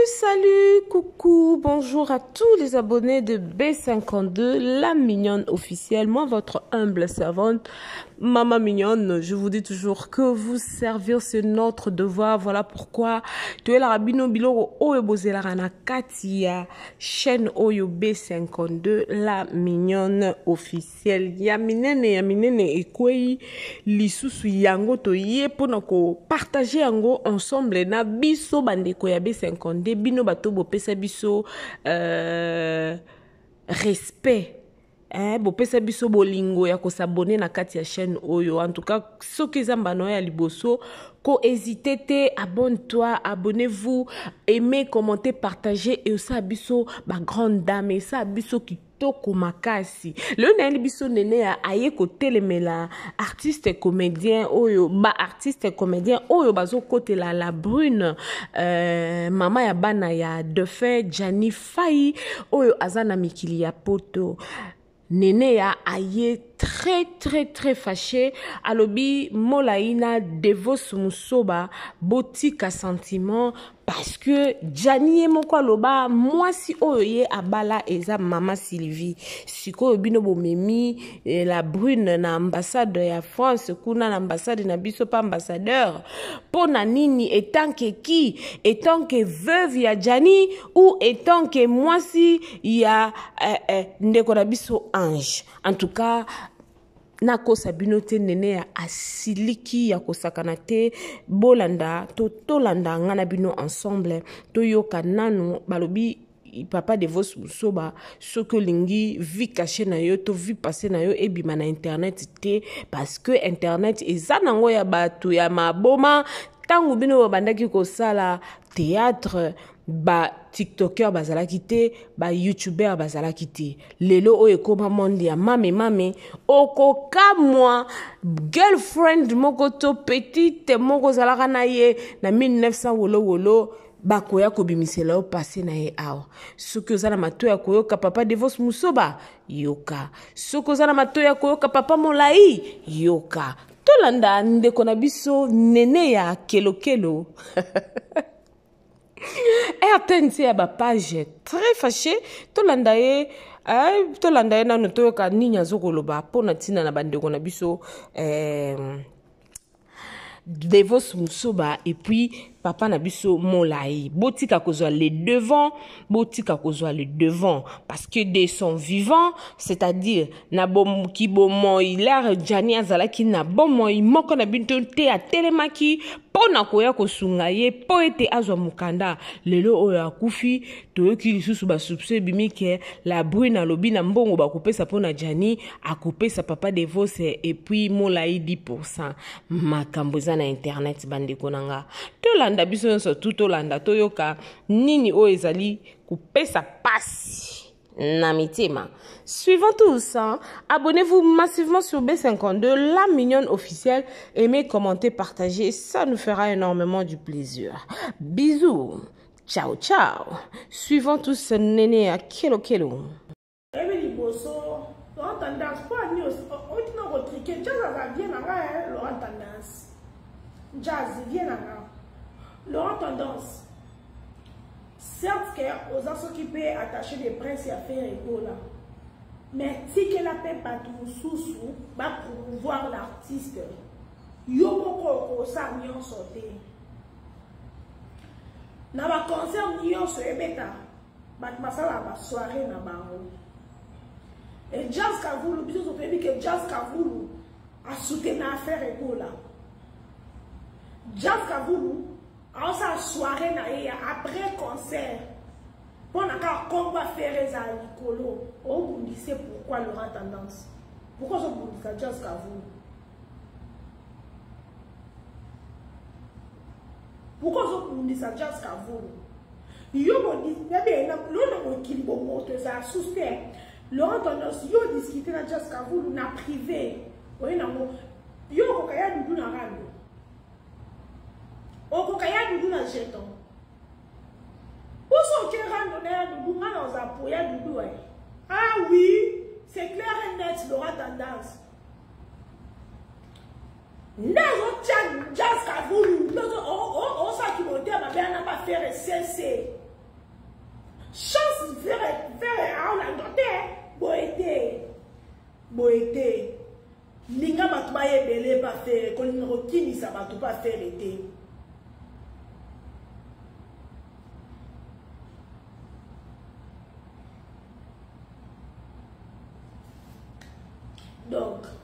Salut, coucou, bonjour à tous les abonnés de B52, la mignonne officielle, moi votre humble servante, Maman mignonne, je vous dis toujours que vous servir c'est notre devoir, voilà pourquoi tu es la rabino biloko oyo bozelaka na kati ya chaîne oyo B52, la mignonne officielle. Ciel ya minene ya minene ekwei lisusu yango toye mpona kopartage yango ensemble na biso bandeko ya B52 bino bato bopesa biso euh, respect eh, bopesa biso bolingo ya kosabone na kati ya chaîne oyo en tout cas soki eza mbano ya liboso ko hésiter te abonne-toi abonnez-vous aimez commentez partagez et osala biso ba grande dame esala biso kitoko makasi lelo nayeli biso neneya aye kotelemela artiste comédien oyo ba artiste comédien oyo bazokotela la brune euh, mama ya bana ya defunt Gianni Fayi oyo aza na mikili ya poto Neneya aye très très très fâché alobi molai na Devos Musoba botika sentiment parce que Gianni ye moko aloba mwasi oyo ye abala eza mama Sylvie sikoyo bino bomemi eh, la brune na ambassade ya France kuna na ambassade na biso pa ambassadeur mpo na nini etant que qui etant que veuve ya Gianni ou etant que mwasi ya eh, eh, ndeko na biso Ange en tout cas nakosa bino te nene ya asiliki ya kosakana te bolanda to tolanda nga na bino ensemble toyoka nanu balobi papa devos busoba soki olingi vie cache na yo to vie passe na yo ebima na internet te parce que internet eza nango ya bato ya maboma ntango bino babandaki kosala théâtre ba tiktoker bazalaki te ba youtuber bazalaki te lelo oyo ekoma monde ya mame mame okokamwa girlfriend moko to petite moko ozalaka na ye na 1900 wolowolo bakoya kobimisela yo pase na ye awa soki oza na matoi ya koyoka papa devos musoba yoka soki oza na matoi ya koyoka papa molai yoka tolanda ndeko na biso nene ya kelokelo rtnc ya bapage très fâché tolanda ye eh, tolanda ye nano toyoka nini azokoloba mpo na ntina na bandeko na biso eh, Devos Musoba et puis papa na biso Molai. Botika kozwa le devant, botika kozwa le devant parce que de son vivant, c'est-à-dire na bom ki bomoi lar Gianni azalaki na bomoi moko na bino te atelemaki mpo na koya kosunga ye mpo ete azwa mokanda. Lelo oyo akufi, toyoki lisusu ba soupçon ebimi ke la brune alobi na mbongo bakopesa mpo na Gianni akopesa papa Devos et puis Molai 10%. Makambo eza na internet bandeko na nga. Tolanda biso nyonso tu tolanda toyoka nini oyo ezali kopesa pasi na mitema. Suivons tous, hein. Abonnez-vous massivement sur B52, la mignonne officielle. Aimez, commentez, partagez, ça nous fera énormément du plaisir. Bisous. Ciao, ciao. Suivons tous Néné à Kelo Kelo. Ebi liboso Laurent Tendance mpo ani oti na kotrike jazz aza vie na ngai Laurent Tendance jazz vie na nga Laurent Tendance certes ke oza soki mpe attaché de presse ya Ferre Gola mais tikela mpe bato mosusu bapromouvoir l'artiste yo moko okosala nyonso te na baconcert nyonso ebeta bato basalaka basoirée na bango e jazz kavulu biso nyonso toyebi ke jazz kavulu asutena affaire egola jazz kavulu aosala soirée na ye ya après concert mpo na kaka nkombo affaire ezala likolo obundise pourquoi laurent tendance pourquoi ozobundisa jazz kavulu Pourquoi ozobundisa Jazz Kavulu? Yo lona mokili bomoto ezala susu te. Laurent Tendance, yo discuter na Jazz Kavulu na privé. Oye nango yo okoka ya dudu na rando. Okoka ya dudu na jeton. Poso oke rando na ya dudu nga na oza po ya dudu eh. Ah oui, c'est clair et net Laurent Tendance. nde azotya jazz kavulu nde osala kimotema. mabe na bafere sese chance fere fere aolanda te boye te boye te linga bato bayebele pa fere kolinga kokimisa bato pa fere te donc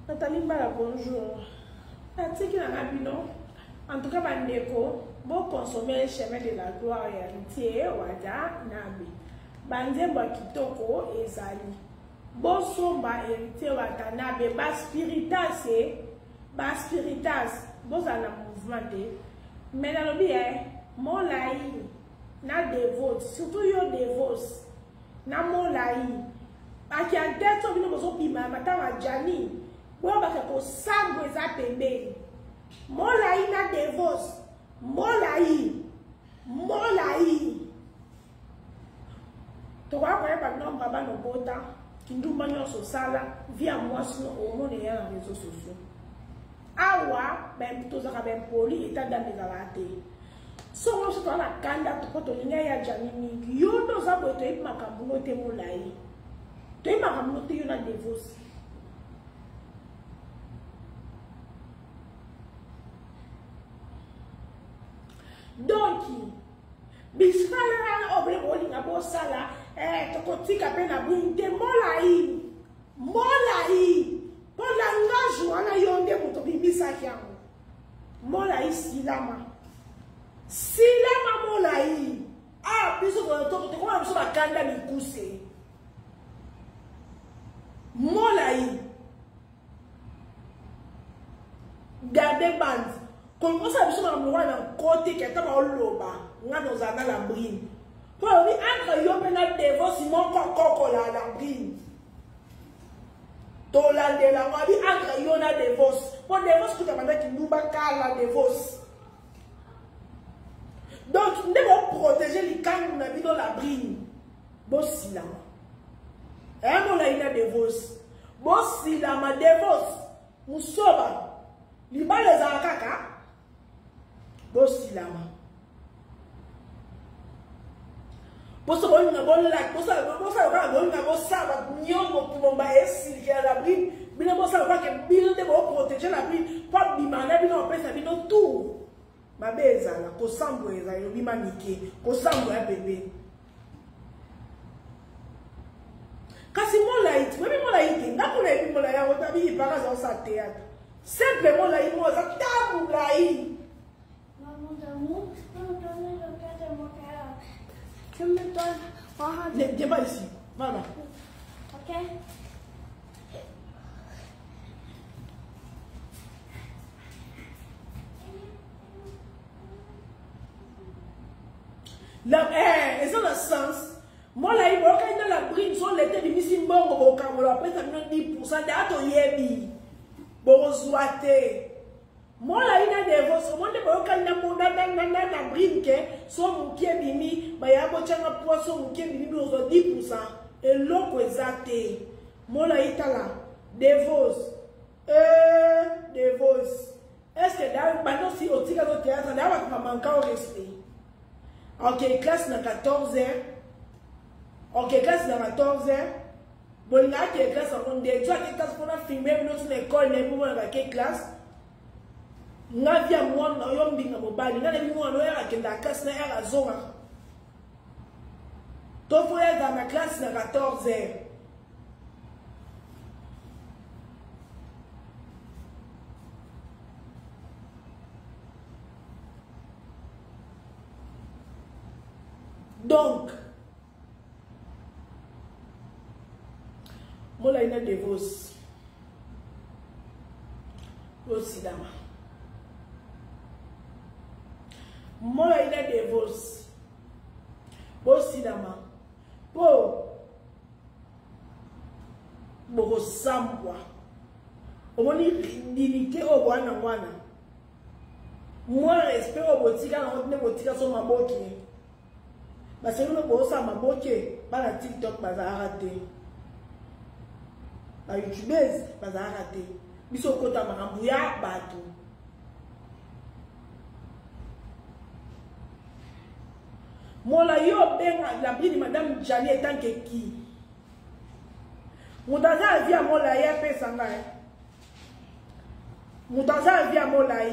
Nathalie Mbala bonjour natiki na nga bino en tout cas bandeko boconsome chemin de la gloire ya Heritier Watanabe banzembo ya kitoko ezali bosomba Heritier Watanabe baspiritas e baspiritas bozala na mouvement te mais nalobi e molai na devote surtout yo devos na molai bakiantete oyo bino bozobima ya matanga ya jani boyebaka kosambo eza pembeni molai na devos molai molai tokoya koyeba nombre ya bana obota kindumba nyonso osala vi ya mwasi no omona eya na réseau sociaux awa tozalaka baimpoli etat dame ezalaka te songo biso toza na kanda toko tolingi ya jani mingi yo nde oza boye toyebi makambo no te molai toyebi makambo no te yo na devos donk bisalela oyo bino bolinga bosala eh, tokotika mpe na bwini te molai molai mpo langage wana yo nde moto obimisaki yango molai silama silama molai ah biso tokoma biso bakanda mikuse molai garde bande kosala biso makambo wana nko te ke ata baoloba nga nozala na labrine mpo alobi entre yo mpe na devosi moko kokola labrine tolandela yango abi entre yo na devos mpo devos kuta bandaki ndumba kala devos donc nde boprotege likangu na bino labrine bosilama eya molai na devos bosilama devos musoba libala ezala kaka bosilama poso bolinga bolaki bosala kaka bolinga bosala niongo kibomba esilikela la brine bino bosala kaka bino nde boprotege la brine mpo abima na bino apesa bino tour mabe ezala kosambwa ezala elobi ma mike kosambwa ya bebe kasi molai ti oyebi molai te nga kuna yebi molai yango tabi ipaka aza osala théâtre simple molai mo aza ta molai Tu me donnes Ne viens pas ici. Voilà. Ok. La, eh, eza na sens molai boyokani na la brine so lete ebimisi mbongo bokangola bapesa bino 10 pourcent te atoyebi bokozwa te molai na devos omoni nde boyokani na brine ke so moke ebimi baya botyanga poids so moke ebimi bokozwa 10 pourcent eloko eza te molai tala devos eh, devos est ce que da banda osi otika no théâtre da bato bamanka o respect ok classe na 14 heures ok classe na 14 heures bolinga ake classe yango nde ti ake classe mpona filme bino ti na ekole na ye mpo ake classe nga via mwana na yo mbinga mobali nga nayebi mwana oyo akendaka classe na ere azongaka to fo ye azala na classe na 14 heures donc molai na devos osilama molai na devos bosilama mpo bokosambwa omoni dignité oyo boa nango wana mwa respect oyo botika nango nde botika so maboke baselule bosala maboke bana tiktok bazalaka te. Ba youtubeuses bazalaka te. Biso okota makambo ya bato. Mola yo obenga Labrine Madame Djani etant que qui? Moto aza na vie ya molai apesa ngai. Moto aza na vie ya molai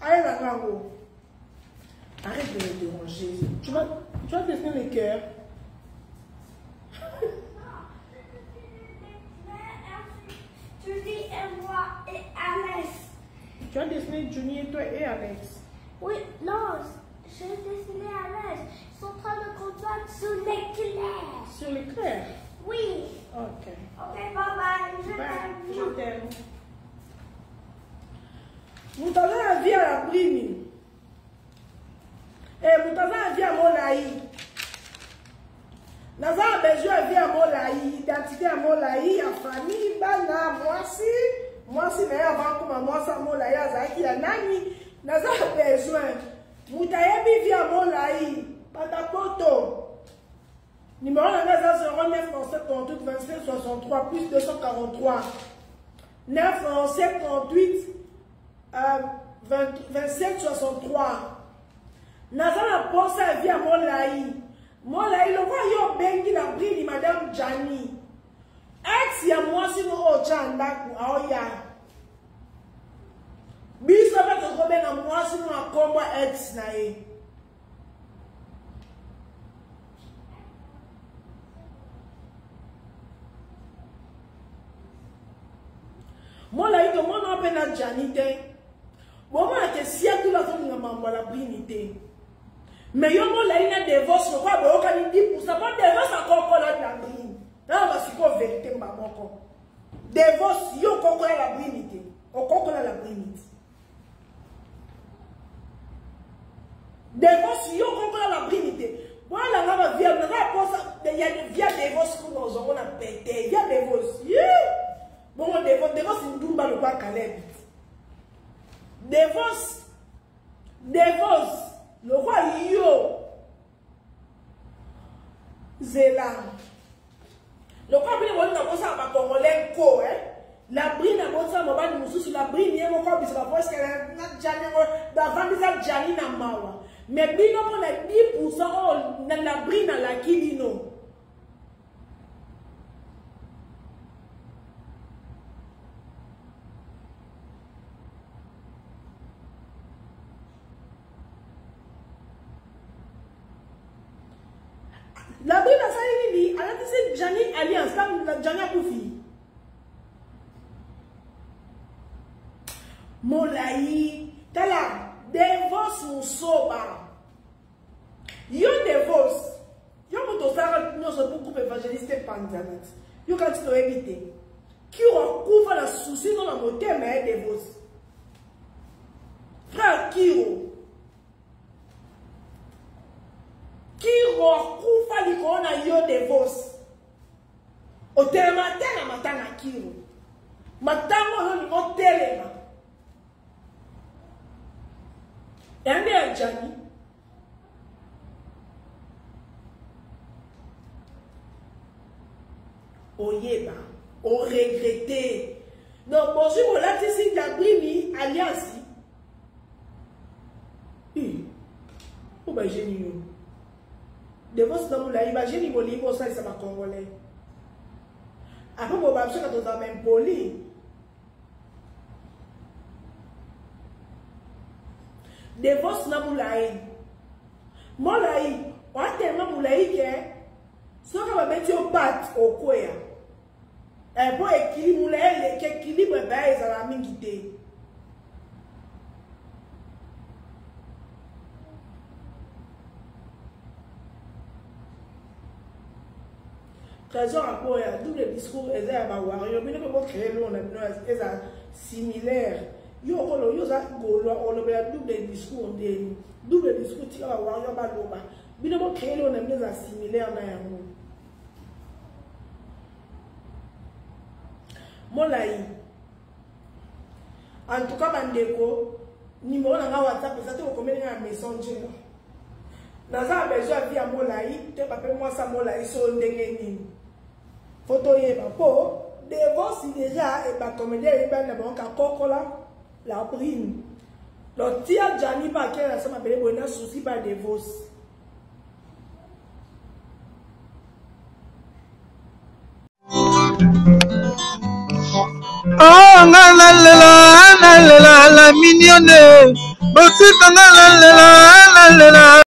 ayela ngai yango. Arrête de me déranger. Tu vas, tu vas dessiner les cœurs. Tu dis et moi et Alex. Tu as dessiné Johnny et toi et Alex. Oui, non, j'ai dessiné Alex. Ils sont en train de combattre sur l'éclair. Sur l'éclair? Oui. Ok. Ok, bye bye. Je t'aime. Je t'aime. Moto aza na vie ya la brine. Eh, moto aza na vie ya molai. Naza na besoin ya vie ya molai, identité ya molai, ya famille, bana, mwasi, mwasi na ye avant akoma mwasi ya molai azalaki ya nani? Naza na besoin. Moto ayebi vie ya molai, banda poto. Numéro na nga eza 09 97 38 25 63 plus 243 9 97 38 27 63. Naza na posa ya vie ya molai. Molai lokola yo obengi na brili Madame Djani. Ex ya mwasi no oyo otya ndako aoya. Biso mpe tokobenga mwasi no na kombo ex na ye. Molai tomona mpe na Djani te. Bomona ke siatula azolinga mambo ya Labrine te. Mais yo molai na divorce lokola boyokani 10% po divorce akokola Labrine. Nana basiko verité mba moko. Divorce yo okokola Labrine te. Okokola Labrine te. Divorce yo okokola Labrine te. Boyalanga ba via naza posa ya via divorce kuna ozongo na pete via divorce. Yeah! Bongo divorce divorce ndumba lokola Caleb. Divorce divorce lokola yo zela lokola bino bolinga kosala ba congolais nko eh? Labrine abotisa mobali mosusu Labrine ye moko abisa baposke na Djani yango bavandisa Djani na mawa mais bino mpo na 10 pourcent oyo na Labrine alaki bino Labrine asali nini? Alatisi Djani alliance ntango Djani akufi. Molai tala devos musoba yo devos yo moto osalaka nyonso mpo groupe évangéliste epanzana ti yo kati toyebi te kiro akufa na susi no na motema ya devos frère kiro kiro akufa likolo na yo devos otelema te na matanga kiro matanga oyo olingi otelema yande ya jani oyeba oregrete donc bozwi bolatisi Labrine alliance oyo bageni yo devos na molai bageni bolingi bosalisa bacongolais apres boba biso ka tozala baimpoli devos na molai molai oatelema molai ke soki babeti yo pate okweya eh, po ekili molai eleki ekilibre baya ezala mingi te trésor akoya double discours eza ya bawario bino mpe bocree eloko na bino eza similaire yo okolo yo oza golois olobela double discours ndeni double discours tika bawario baloba bino bocree eloko na bino eza similaire na yango molai en tout cas bandeko nimero na nga whatsapp eza te okomeli nga na messenger naza na besoin ya vie ya molai te bape mwasi ya molai so ndenge nini fo toyeba mpo Devosi deja e ba comédien eyebani na bango kakokola la brine. Donc tia Gianni pa akela na sama bele boye na souci pa Devosi. Oh, nga nalela nalela la mignonne botika nga nalela nalela.